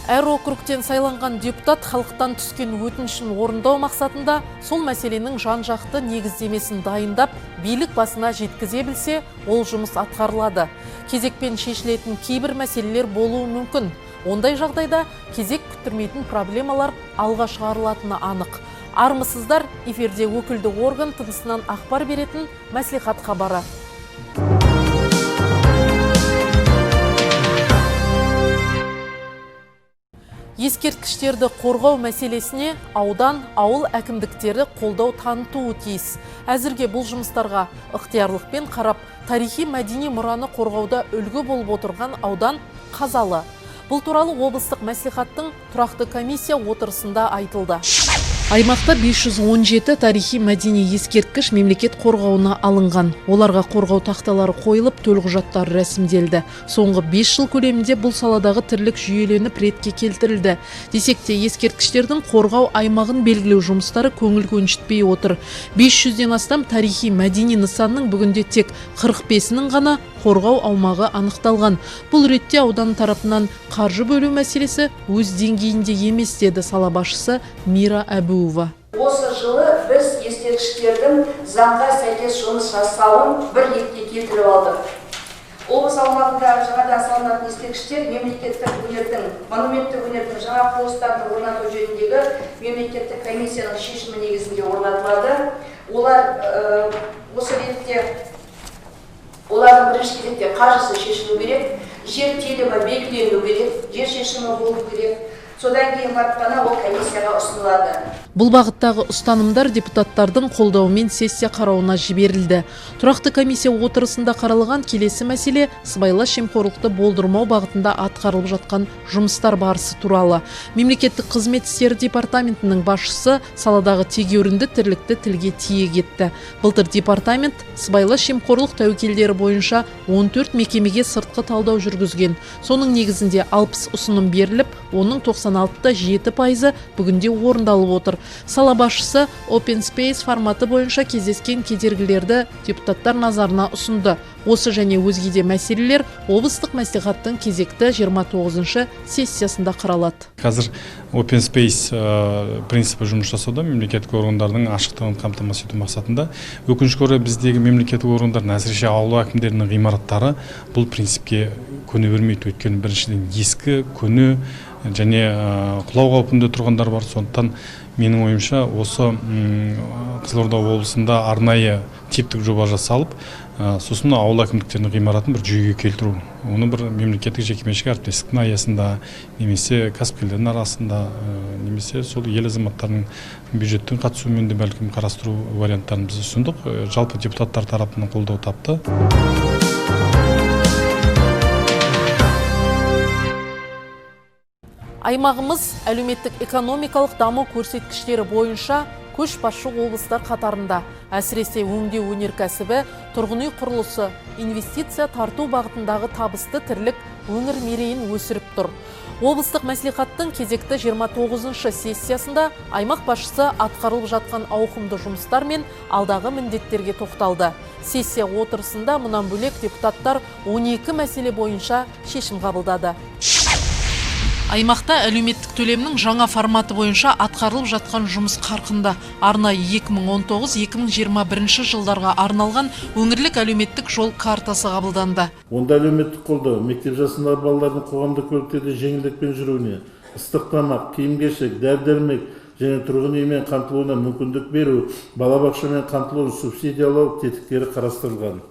Әр округтен сайланған депутат халықтан түскен өтінішін орындау мақсатында сол мәселенің жан-жақты негіздемесін дайындап, билік басына жеткізе білсе, ол жұмыс атқарылады. Кезекпен шешілетін кейбір мәселелер болуы мүмкін. Ондай жағдайда кезек күттірмейтін проблемалар алға шығарылатыны анық. Армысыздар, эфирде өкілді орган тынысынан ақпар беретін мәслихат хабары. Ескерткіштерді қорғау мәселесіне аудан, ауыл әкімдіктері қолдау танытуы тиіс. Әзірге бұл жұмыстарға ықтиярлықпен қарап, тарихи мәдени мұраны қорғауда үлгі болып отырған аудан Қазалы. Бұл туралы облыстық мәслихаттың тұрақты комиссия отырысында айтылды. Аймақта 517 тарихи мәдени ескерткіш мемлекет қорғауына алынған. Оларға қорғау тақталары қойылып, төлқұжаттары рәсімделді. Соңғы 5 жыл көлемінде бұл саладағы тірлік жүйеленіп ретке келтірілді. Десек те ескерткіштердің қорғау аймағын белгілеу жұмыстары көңіл көншітпей отыр. 500-ден астам тарихи мәдени нысанның бүгінде тек 45-інің ғана қорғау аумағы анықталған. Бұл ретте аудан тарапынан қаржы бөлу мәселесі өз деңгейінде емес, деді сала басшысы Мира Әбуова. Осы жылы біз ескерткіштердің заңға сәйкес жұмыс жасауын бір ретке келтіріп алдық. Облыс аумағында жаңадан салынатын ескерткіштер мемлекеттік өнердің, монументтік өнердің жаңа құрылыстарын орнату жөніндегі мемлекеттік комиссияның шешімі негізінде орнатылады. Олар осы ретте олардың бірінші кезекте қаржысы шешілу керек, жер телімі белгілену керек, жер шешімі болу керек. Содан кейін барып қана ол комиссияға ұсынылады. Бұл бағыттағы ұстанымдар депутаттардың қолдауымен сессия қарауына жіберілді. Тұрақты комиссия отырысында қаралған келесі мәселе сыбайлас жемқорлықты болдырмау бағытында атқарылып жатқан жұмыстар барысы туралы. Мемлекеттік қызмет істері департаментінің басшысы саладағы тегеурінді тірлікті тілге тиек етті. Былтыр департамент сыбайлас жемқорлық тәуекелдері бойынша 14 мекемеге сыртқы талдау жүргізген. Соның негізінде 60 ұсыным беріліп, оның 96,7%-ы бүгінде орындалып отыр. Сала басшысы Open Space форматы бойынша кездескен кедергілерді депутаттар назарына ұсынды. Осы және өзге де мәселелер облыстық мәслихаттың кезекті 29-шы сессиясында қаралады. Қазір Open Space принципі жұмыс жасауда, мемлекеттік органдардың ашықтығын қамтамасыз ету мақсатында. Өкінішке орай, біздегі мемлекеттік органдардың, әсіресе ауыл әкімдерінің ғимараттары бұл принципке көне бермейді. Өйткені біріншіден ескі, көне және құлау қаупінде тұрғандар бар. Сондықтан менің ойымша, осы Қызылорда облысында арнайы типтік жоба жасалып, сосын ауыл әкімдіктерінің ғимаратын бір жүйеге келтіру, оны бір мемлекеттік жекеменшік әріптестіктің аясында немесе кәсіпкерлердің арасында, немесе сол ел азаматтарының бюджеттің қатысуымен де бәлкім қарастыру варианттарын біз ұсындық. Жалпы депутаттар тарапынан қолдау тапты. Аймағымыз әлеуметтік экономикалық даму көрсеткіштері бойынша көшбасшы облыстар қатарында. Әсіресе өңдеу өнеркәсібі, тұрғын үй құрылысы, инвестиция тарту бағытындағы табысты тірлік өңір мерейін өсіріп тұр. Облыстық мәслихаттың кезекті 29-шы сессиясында аймақ басшысы атқарылып жатқан ауқымды жұмыстар мен алдағы міндеттерге тоқталды. Сессия отырысында мұнан бөлек депутаттар 12 мәселе бойынша шешім қабылдады. Аймақта әлеуметтік төлемнің жаңа форматы бойынша атқарылып жатқан жұмыс қарқынды. Арнайы 2019-2021 жылдарға арналған өңірлік әлеуметтік жол картасы қабылданды. Онда әлеуметтік қолдау мектеп жасындағы балалардың қоғамдық көліктерде жеңілдікпен жүруіне, ыстық тамақ, киім-кешек, дәрі-дәрмек және тұрғын үймен қамтылуына мүмкіндік беру, балабақшамен қамтылуын субсидиялау тетіктері қарастырылған.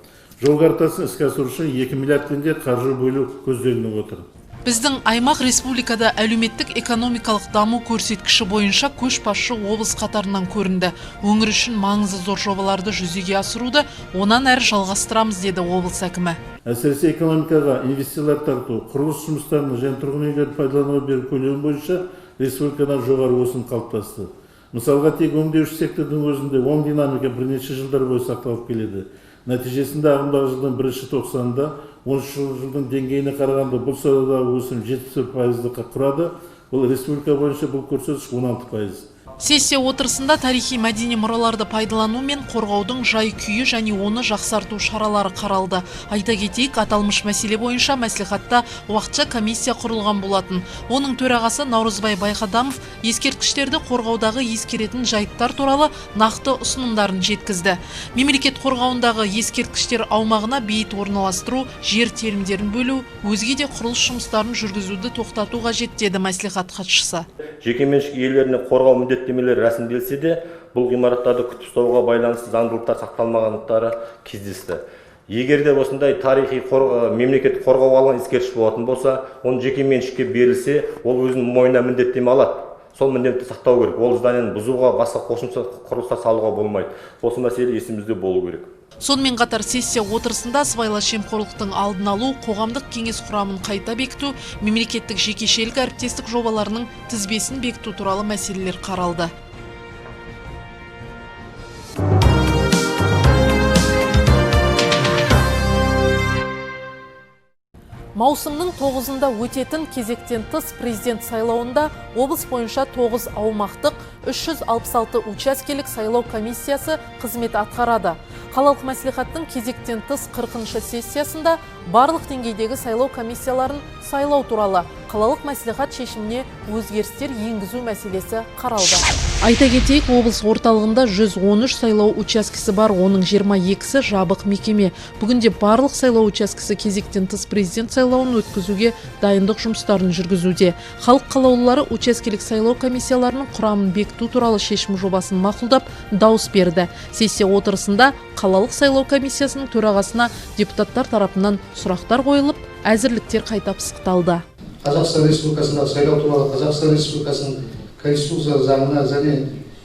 Жол картасын іске асыру үшін 2 миллиард теңге қаржы бөлу көзделініп отыр. Біздің аймақ республикада әлеуметтік экономикалық даму көрсеткіші бойынша көшбасшы облыс қатарынан көрінді. Өңір үшін маңызы зор жобаларды жүзеге асыруды онан әрі жалғастырамыз, деді облыс әкімі. Әсіресе экономикаға инвестициялар тарту, құрылыс жұмыстарының және тұрғын үйлерді пайдалануға беру көлемі бойынша республикадан жоғары өсім қалыптасты. Мысалға, тек өңдеуші сектордың өзінде оң динамика бірнеше жылдар бойы сақталып келеді. Нәтижесінде ағымдағы жылдың бірінші тоқсанында 13 жылдың деңгейіне қарағанда бұл саладағы өсім 71%-қа құрады. Бұл республика бойынша бұл көрсеткіш 16%. Сессия отырысында тарихи мәдени мұраларды пайдалану мен қорғаудың жай күйі және оны жақсарту шаралары қаралды. Айта кетейік, аталмыш мәселе бойынша мәслихатта уақытша комиссия құрылған болатын. Оның төрағасы Наурызбай Байқадамов ескерткіштерді қорғаудағы ескеретін жайттар туралы нақты ұсынымдарын жеткізді. Мемлекет қорғауындағы ескерткіштер аумағына бейіт орналастыру, жер телімдерін бөлу, өзге де құрылыс жұмыстарын жүргізуді тоқтату қажет, деді мәслихат хатшысы. Жекеменшік иелеріне қорғау міндеттемелері рәсімделсе де, бұл ғимараттарды күтіп ұстауға байланысты заңдылықтар сақталмағандықтары кездесті. Егер де осындай тарихи мемлекет қорғауға алған ескерткіш болатын болса, оны жеке меншікке берілсе, ол өзінің мойнына міндеттеме алады. Сол міндетті сақтау керек. Ол зданияны бұзуға, басқа қосымша құрылыстар салуға болмайды. Осы мәселе есімізде болу керек. Сонымен қатар сессия отырысында сыбайлас жемқорлықтың алдын алу, қоғамдық кеңес құрамын қайта бекіту, мемлекеттік жекешелік әріптестік жобаларының тізбесін бекіту туралы мәселелер қаралды. Маусымның 9-ында өтетін кезектен тыс президент сайлауында облыс бойынша 9 аумақтық 366 учаскелік сайлау комиссиясы қызмет атқарады. Қалалық мәслихаттың кезектен тыс 40-шы сессиясында барлық деңгейдегі сайлау комиссияларын сайлау туралы қалалық мәслихат шешіміне өзгерістер енгізу мәселесі қаралды. Айта кетейік, облыс орталығында 113 сайлау учаскесі бар, оның 22-сі жабық мекеме. Бүгінде барлық сайлау учаскесі кезектен тыс президент сайлауын өткізуге дайындық жұмыстарын жүргізуде. Халық қалаулылары учаскелік сайлау комиссияларының құрамын бекіту туралы шешім жобасын мақұлдап, дауыс берді. Сессия отырысында қалалық сайлау комиссиясының төрағасына депутаттар тарапынан сұрақтар қойылып, әзірліктер қайта пысықталды. Қазақстан Республикасындағы сайлау туралы Қазақстан Республикасының Конституция заңына және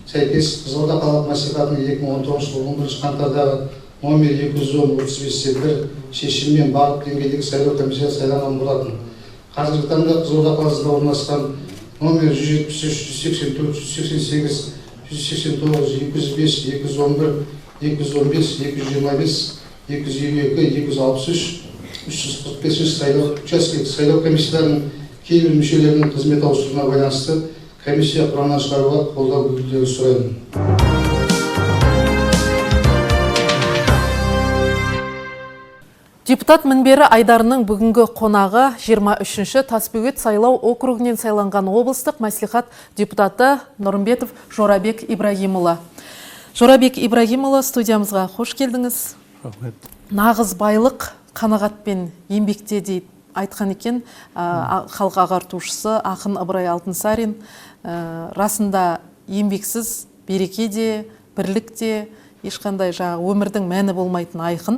сәйкес Қызылорда қалалық мәслихатының 2019 жылғы 11 қаңтардағы номер 210-35-1 шешімімен барлық деңгейдегі сайлау комиссиясы сайланған болатын. Қазіргі таңда Қызылорда қаласында орналасқан номер 173, 184, 188, 189, 205, 211, 215, 225, 252, 263, 345 сайлау учаскелік сайлау комиссияларының кейбір мүшелерінің қызмет ауыстыруына байланысты комиссия құрамынан шығаруға қолдау білдіруді сұраймын. Депутат мінбері айдарының бүгінгі қонағы 23-ші Тасбөгет сайлау округінен сайланған облыстық мәслихат депутаты Нұрымбетов Жорабек Ибрагимұлы. Жорабек Ибрагимұлы, студиямызға қош келдіңіз. Рахмет. Нағыз байлық қанағатпен еңбекте дейді айтқан екен халық ағартушысы ақын Ыбырай Алтынсарин. Расында еңбексіз береке де, бірлік те, ешқандай жаңағы өмірдің мәні болмайтын айқын.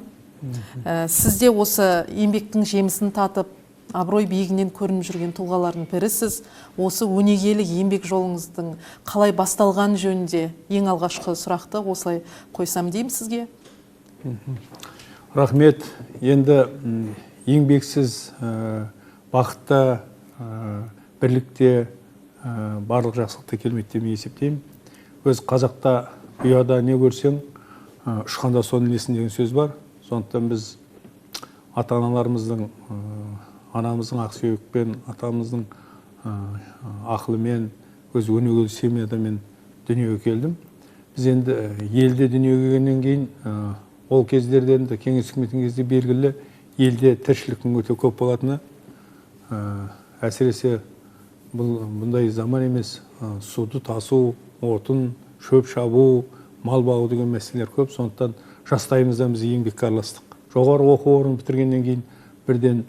Сіз де осы еңбектің жемісін татып, абырой биігінен көрініп жүрген тұлғалардың бірісіз. Осы өнегелі еңбек жолыңыздың қалай басталған жөнінде ең алғашқы сұрақты осылай қойсам деймін сізге. Рахмет. Енді еңбексіз бақытта, бірлікте барлық жақсылықта келмейді деп есептеймін. Өз қазақта ұяда не көрсең, ұшқанда соны ілесің деген сөз бар. Сондықтан біз ата-аналарымыздың, анамыздың ақсүйекпен, атамыздың ақылымен, өз өнегелі семьяда мен дүниеге келдім. Біз енді елде дүниеге келгеннен кейін, ол кездерде енді кеңес үкіметінің кезде белгілі елде тіршіліктің өте көп болатыны, әсіресе бұндай заман емес, суды тасу, отын, шөп шабу, мал бағу деген мәселелер көп. Сондықтан жастайымыздан біз еңбекке араластық. Жоғары оқу орнын бітіргеннен кейін бірден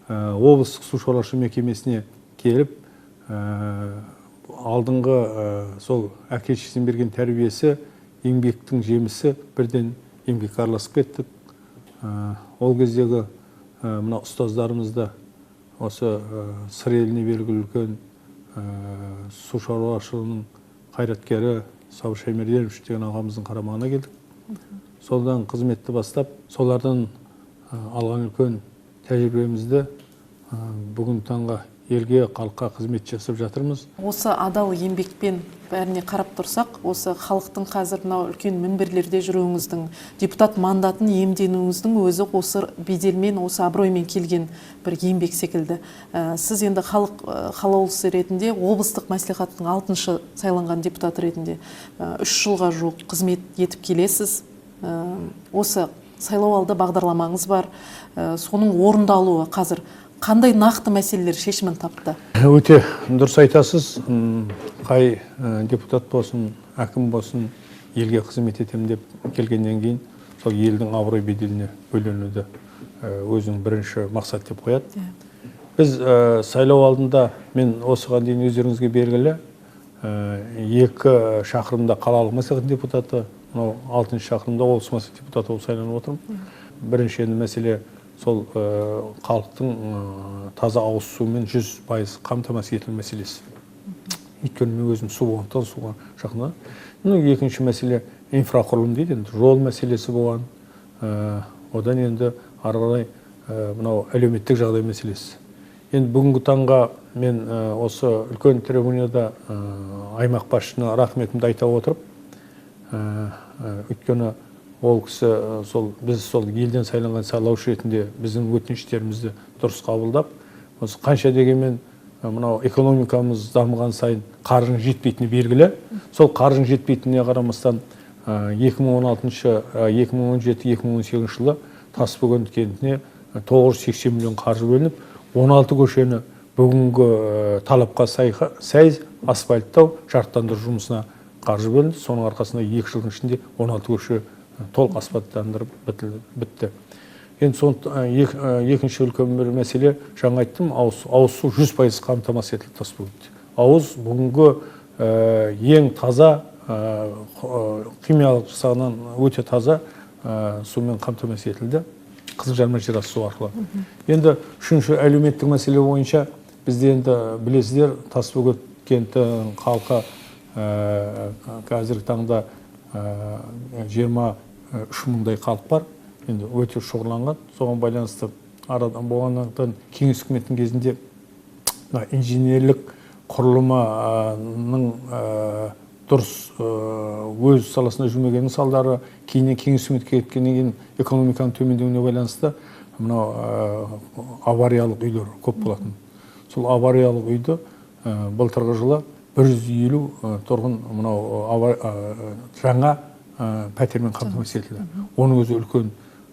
облыстық су шаруашылығы мекемесіне келіп, алдыңғы сол әке шешесінен берген тәрбиесі, еңбектің жемісі, бірден еңбекке араласып кеттік. Ол кездегі мына ұстаздарымыз да осы Сыр еліне белгілі үлкен су шаруашылығының қайраткері Сабыр Шаймерденович деген ағамыздың қарамағына келдік. Содан қызметті бастап, солардан алған үлкен тәжірибемізді бүгін таңға елге, халыққа қызмет жасап жатырмыз. Осы адал еңбекпен бәріне қарап тұрсақ, осы халықтың қазір мынау үлкен мінберлерде жүруіңіздің, депутат мандатын иемденуіңіздің өзі осы беделмен, осы абыроймен келген бір еңбек секілді. Сіз енді халық қалаулысы ретінде, облыстық мәслихаттың 6-шы сайланған депутаты ретінде 3 жылға жуық қызмет етіп келесіз. Осы сайлау алды бағдарламаңыз бар, соның орындалуы қазір қандай нақты мәселелер шешімін тапты? Өте дұрыс айтасыз. Қай депутат болсын, әкім болсын, елге қызмет етемін деп келгеннен кейін сол елдің абырой беделіне бөленуді өзінің бірінші мақсат деп қояды. Біз сайлау алдында, мен осыған дейін өздеріңізге белгілі, 2 шақырымда қалалық мәслихат депутаты, мынау 6 шақырымда облыс мәслихат депутаты болып сайланып отырмын. Бірінші енді мәселе сол халықтың таза ауыз сумен 100% қамтамасыз етілу мәселесі. Өйткені мен өзім су болғандықтан суға жақын. Екінші мәселе инфрақұрылым дейді, енді жол мәселесі болған. Одан енді ары қарай мынау әлеуметтік жағдай мәселесі. Енді бүгінгі таңға мен осы үлкен трибунада аймақ басшысына рахметімді айта отырып, өйткені ол кісі сол, біз сол елден сайланған сайлаушы ретінде біздің өтініштерімізді дұрыс қабылдап, осы қанша дегенмен мынау экономикамыз дамыған сайын қаржының жетпейтіні белгілі. Сол қаржының жетпейтініне қарамастан 2016, 2017, 2018 жылы Тасбөгент кентіне 980 миллион қаржы бөлініп, 16 көшені бүгінгі талапқа сай асфальттау, жарықтандыру жұмысына қаржы бөлінді. Соның арқасында 2 жылдың ішінде 16 көше толық асфальттандырып бітті. Енді екінші үлкен бір мәселе, жаңа айттым, ауыз су 100% қамтамасыз етілді Тасбөгентте. Ауыз бүгінгі ең таза, химиялық жағынан өте таза сумен қамтамасыз етілді. Қызылжарма жерасты су арқылы. Енді үшінші әлеуметтік мәселе бойынша бізде енді білесіздер, Тасбөгет кентінің халқы қазіргі таңда 23 мыңдай халық бар. Енді өте шоғырланған. Соған байланысты арадан болғандықтан кеңес үкіметінің кезінде мына инженерлік құрылымының дұрыс өз саласында жүрмегенінің салдары, кейіннен кеңес үкіметі кеткеннен кейін экономиканың төмендеуіне байланысты мынау авариялық үйлер көп болатын. Сол авариялық үйді былтырғы жылы 150 тұрғын мынау жаңа пәтермен қамтамасыз етілді. Оның өзі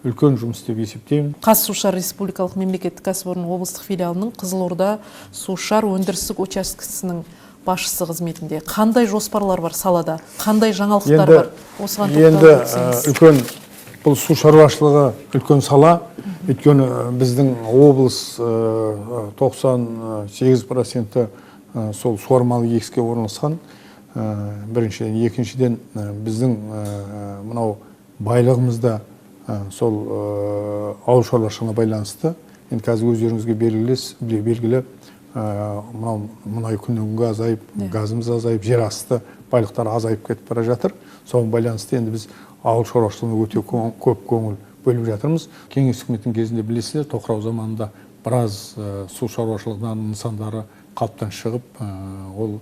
үлкен жұмыс деп есептеймін. Қазсушар республикалық мемлекеттік кәсіпорын облыстық филиалының Қызылорда Сушар өндірістік учаскесінің басшысы қызметінде қандай жоспарлар бар салада? Қандай жаңалықтар бар? Осыған тоқталып өтсеңіз. Үлкен бұл су шаруашылығы үлкен сала. Өйткені біздің облыс 98% сол суармалы егіске орналасқан. Біріншіден, екіншіден, біздің мынау байлығымыз да сол ауыл шаруашылығына байланысты. Енді қазір өздеріңізге белгілі, мынау мұнай күннен күнге азайып, газымыз азайып, жер асты байлықтары азайып кетіп бара жатыр. Соған байланысты енді біз ауыл шаруашылығына өте көп көңіл бөліп жатырмыз. Кеңес үкіметінің кезінде білесіздер, тоқырау заманында біраз су шаруашылығының нысандары қалыптан шығып, ол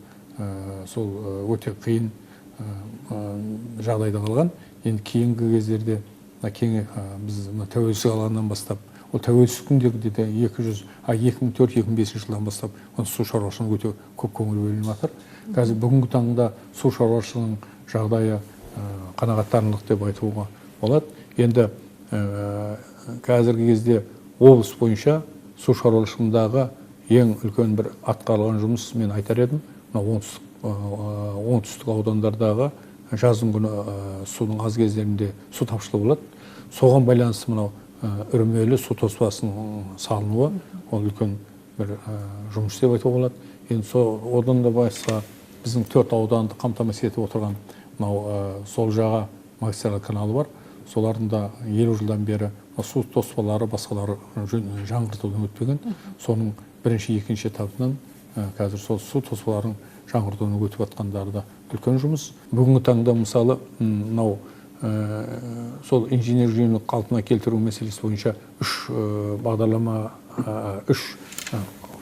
сол өте қиын жағдайда қалған. Енді кейінгі кездерде біз мына тәуелсіздік алғаннан бастап, ол тәуелсіздік күндегі де екі жүз, а, екі мың төрт, екі мың бесінші жылдан бастап оны су шаруашылығына өте көп көңіл бөлініп жатыр. Қазір бүгінгі таңда су шаруашылығының жағдайы қанағаттанарлық деп айтуға болады. Енді қазіргі кезде облыс бойынша су шаруашылығындағы ең үлкен бір атқарылған жұмыс мен айтар едім, мына оңтүстік аудандардағы жаздың күні судың аз кездерінде су тапшылығы болады. Соған байланысты мынау үрмелі су тоспасының салынуы ол үлкен бір жұмыс деп айтуға болады. Енді одан да басқа біздің 4 ауданды қамтамасыз етіп отырған мынау сол жаға магистраль каналы бар. Солардың да 50 жылдан бері су тоспалары басқалары жаңғыртудан өтпеген. Соның бірінші, екінші этапынан қазір сол су тоспаларын жаңғыртудан өтіп жатқандары да үлкен жұмыс. Бүгінгі таңда мысалы, мынау сол инженер жүйені қалпына келтіру мәселесі бойынша үш бағдарлама, үш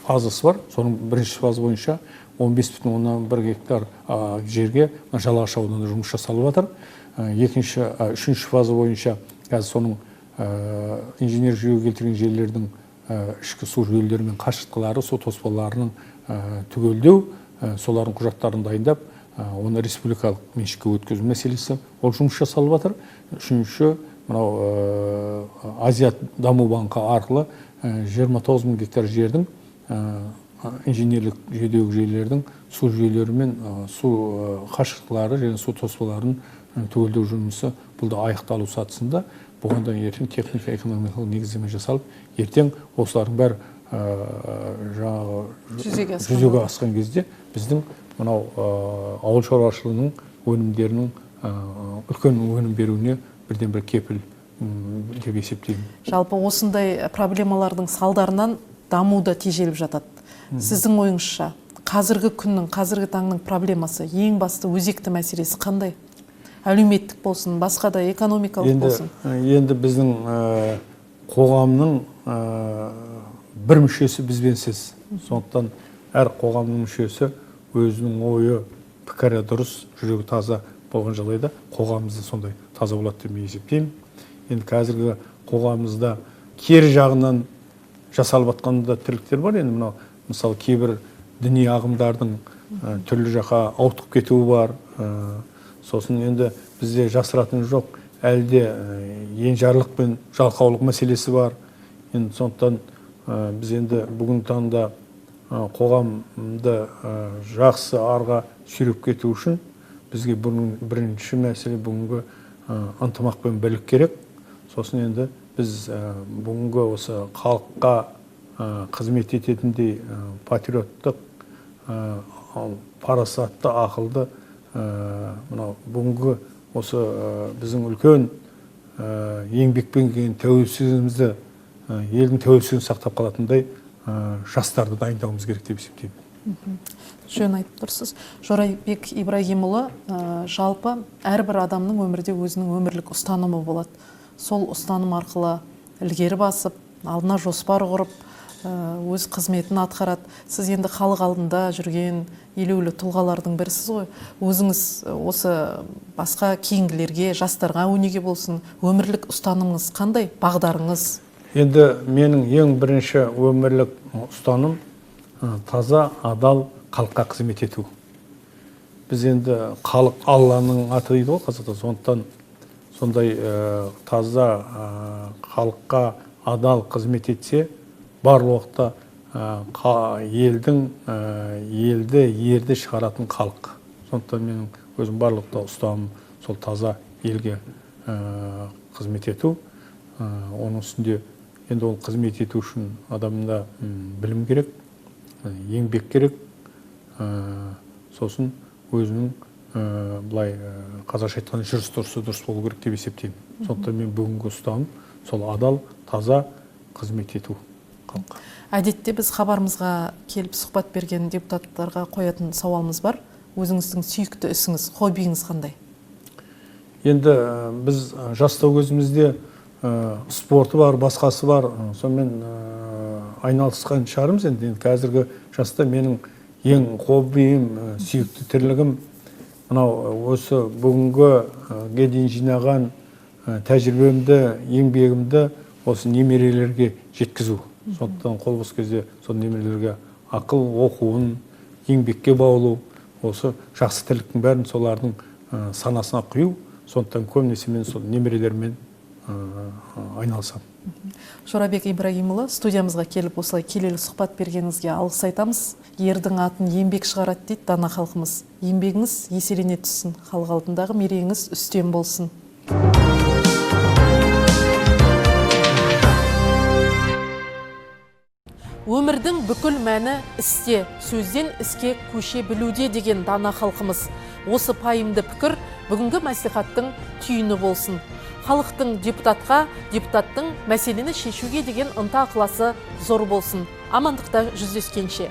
фазасы бар. Соның бірінші фаза бойынша 15,1 гектар жерге Жалағаш ауданында жұмыс жасалып жатыр. Екінші, үшінші фаза бойынша қазір соның инженер жүйеге келтірген жерлердің ішкі су жүйелері мен қашықтылары, су тоспаларының түгелдеу, солардың құжаттарын дайындап, оны республикалық меншікке өткізу мәселесі, ол жұмыс жасалып жатыр. Үшінші, мынау Азия даму банкі арқылы 29 мың гектар жердің инженерлік жүйедегі жүйелердің су жүйелері мен су қашықтылары және су тоспаларын түгелдеу жұмысы бұл да аяқталу сатысында. Бұған да ертең техника экономикалық негіздеме жасалып, ертең осылардың бәрі жаңағы жүзеге асқан кезде біздің мынау ауыл шаруашылығының өнімдерінің үлкен өнім беруіне бірден бір кепіл деп есептеймін. Жалпы осындай проблемалардың салдарынан даму да тежеліп жатады. Сіздің ойыңызша, қазіргі күннің, қазіргі таңның проблемасы, ең басты өзекті мәселесі қандай? Әлеуметтік болсын, басқа да экономикалық болсын. Енді біздің қоғамның бір мүшесі бізбен сіз. Сондықтан әр қоғамның мүшесі өзінің ойы, пікірі дұрыс, жүрегі таза болған жағдайда қоғамымыз да сондай таза болады деп мен есептеймін. Енді қазіргі қоғамымызда кері жағынан жасалып жатқан да тірліктер бар. Енді мынау, мысалы, кейбір діни ағымдардың түрлі жаққа ауытқып кетуі бар. Сосын енді бізде жасыратын жоқ, әлі де енжарлық пен жалқаулық мәселесі бар. Енді сондықтан біз енді бүгінгі таңда қоғамды жақсы арға сүйреп кету үшін бізге бірінші мәселе бүгінгі ынтымақ пен бірлік керек. Сосын енді біз бүгінгі осы халыққа қызмет ететіндей патриоттық, парасатты, ақылды мынау бүгінгі осы біздің үлкен еңбекпен келген тәуелсіздігімізді, елдің тәуелсіздігін сақтап қалатындай жастарды дайындауымыз керек деп есептеймін. Жөн айтып тұрсыз. Жорабек Ибрагимұлы, жалпы әрбір адамның өмірде өзінің өмірлік ұстанымы болады. Сол ұстаным арқылы ілгері басып, алдына жоспар құрып, өз қызметін атқарады. Сіз енді халық алдында жүрген елеулі тұлғалардың бірісіз ғой. Өзіңіз осы басқа кейінгілерге, жастарға өнеге болсын, өмірлік ұстанымыңыз қандай, бағдарыңыз? Енді менің ең бірінші өмірлік ұстаным таза, адал халыққа қызмет ету. Біз енді халық Алланың аты дейді ғой қазақта, сондықтан сондай таза халыққа адал қызмет етсе, барлық уақытта елдің елді ерді шығаратын халық. Сондықтан менің өзім барлық уақытта ұстанымым сол таза елге қызмет ету. Оның үстінде енді ол қызмет ету үшін адамда білім керек, еңбек керек, сосын өзінің былай қазақша айтқанда жүріс тұрысы дұрыс болу керек деп есептеймін. Сондықтан мен бүгінгі ұстаным сол адал, таза қызмет ету халыққа. Әдетте біз хабарымызға келіп сұхбат берген депутаттарға қоятын сауалымыз бар. Өзіңіздің сүйікті ісіңіз, хоббиіңіз қандай? Енді біз жастау кезімізде спорты бар, басқасы бар, сонымен айналысқан шығармыз. Енді қазіргі жаста менің ең хоббиім, сүйікті тірлігім мынау осы бүгінгі дейін жинаған тәжірибемді, еңбегімді осы немерелерге жеткізу. Сондықтан қол бос кезде сол немерелерге ақыл, оқуын, еңбекке баулу, осы жақсы тірліктің бәрін солардың санасына құю. Сондықтан көбінесе мен сол немерелермен айналысамын. Жорабек Ибрагимұлы, студиямызға келіп осылай келелі сұхбат бергеніңізге алғыс айтамыз. Ердің атын еңбек шығарады дейді дана халқымыз. Еңбегіңіз еселене түссін, халық алдындағы мерейіңіз үстем болсын. Өмірдің бүкіл мәні істе, сөзден іске көше білуде деген дана халқымыз. Осы пайымды пікір бүгінгі мәслихаттың түйіні болсын. Халықтың депутатқа, депутаттың мәселені шешуге деген ынта ықыласы зор болсын. Амандықта жүздескенше.